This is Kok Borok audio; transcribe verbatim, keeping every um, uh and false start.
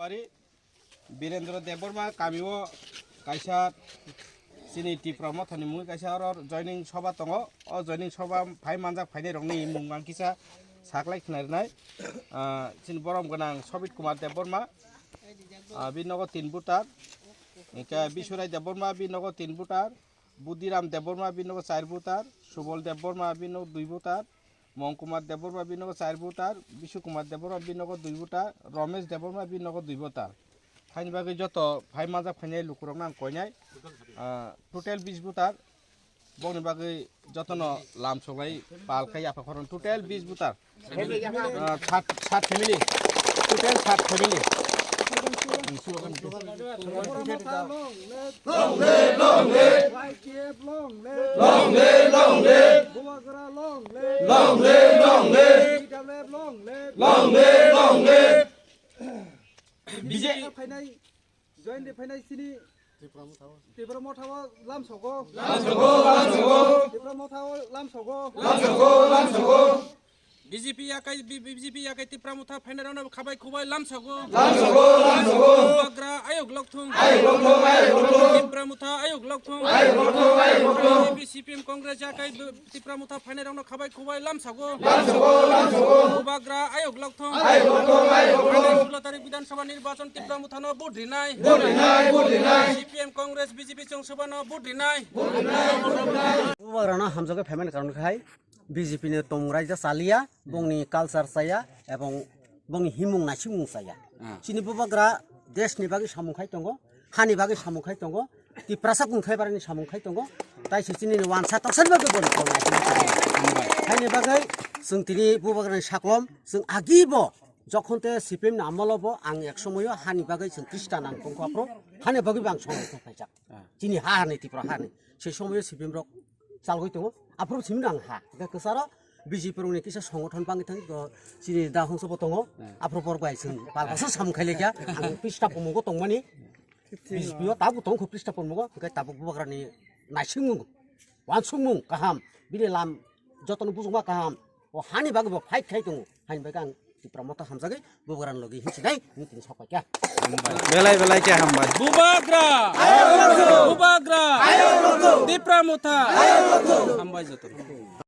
Pari Birendra Debbarma kami o kaisa chini Tipra Mothani mungwi kaisa oro joining soba tongo. O joining soba phai manjak phainai rokni mung ang kisa saklai khna rinai. Ah, chini borom gwnang Sobit Kumar Debbarma, ah, bini nogo tin voter. Hingke Bisurai Debbarma bini nogo tin voter. Budiram Debbarma bini nogo char voter. Subol Debbarma bini nogo dui voter. Mong Kumar Debbarma bini nogo char voter, Bishu Kumar Debbarma bini nogo dui voter, Romesh Debbarma bini nogo dui voter. Haini bagwi joto phai manjak phainai lukurokno ang koinai, ah, total bis voter. Bokni bagwi jotono lam soklai pal khai yapha khorang total bis voter. Ah, sat, sat family. Total sat family. Hmm, slogan. Tipra Motha long live. Long live, long live. Y T F long live. Long live, long live. Bubagra long live. Long live, long live. T W F long live. Long live, long live. B J P phainai, join de phainai chini Tipra Motha o lam sogo. Lam sogo, lam sogo. Tipra Motha o lam sogo. Lam sogo, lam sogo. B J P yakai, B-, B J P yakai Tipra Motha phainai rokno khabai khubai lam sogo. Lam sogo, lam sogo. Bubagra ayok lokthung. Ayok lokthung, ayok lokthung. Tipra Motha ayok lokthung. Ayok lokthung, ayok lokthung. B J P C P M Congress yakai b-, Tipra Motha phainai rokno khabai khubai lam sogo. Lam sogo, lam sogo. Bubagra ayok lokthung. Ayok lokthung, ayok lokthung. Phainai sulo tarik Bidhan Sabha nirbachan Tipra Mothano vote rinai. Vote rinai, vote rinai. C P M Congress B J P chwng soba no vote rinai. Bubagrano hamjagwi phaimani karon khai B J P ni tongmung raida chaliya, bongni culture chaya, ebong bongni himung naisingmung chaya. Ah. Chini bubagra desh ni bagwi samung khai tongo, hani bagwi samung khai tongo, Tiprasa kung khai barani samung khai tongo, tai se chini wansa toksa ni bagwi boni tong naisingmung chaya. Haini bagwi chwng tini bubagrani saklom, chwng agi bo jokhon te C P M ni amolo bo ang ek somoyo hani bagwi chwng Kristan ang tongkha pro, hani bagwi bo ang samung khai paijak. Ah. Chini ha hani Tipra hani. Se somoyo C P M rok chalgwi tongo. Aphuru simi nang ha. Hingke kwcharo B J P rokni kisa songothon bangwi thang, to chini da hongso bo tongo. Hmm. Aphuru borok bai chwng pal basa samung khai lekha. Ang pista pomungo tongmani. B J P o tabuk tong kho pista pomungo. Hingke tabuk bubagrani naisingmung, wansukmung kaham. Bini lam jotono bujukma kaham. O hani bagwi bo fight khai tongo. Hani bagwi ang Tipra Motha hamjagwi bubagrani logi hinsinai hinwi tini sok paikha. Belai belai khe hambai. Bubagra! Bubagra! Tipra Motha! Hambai joto.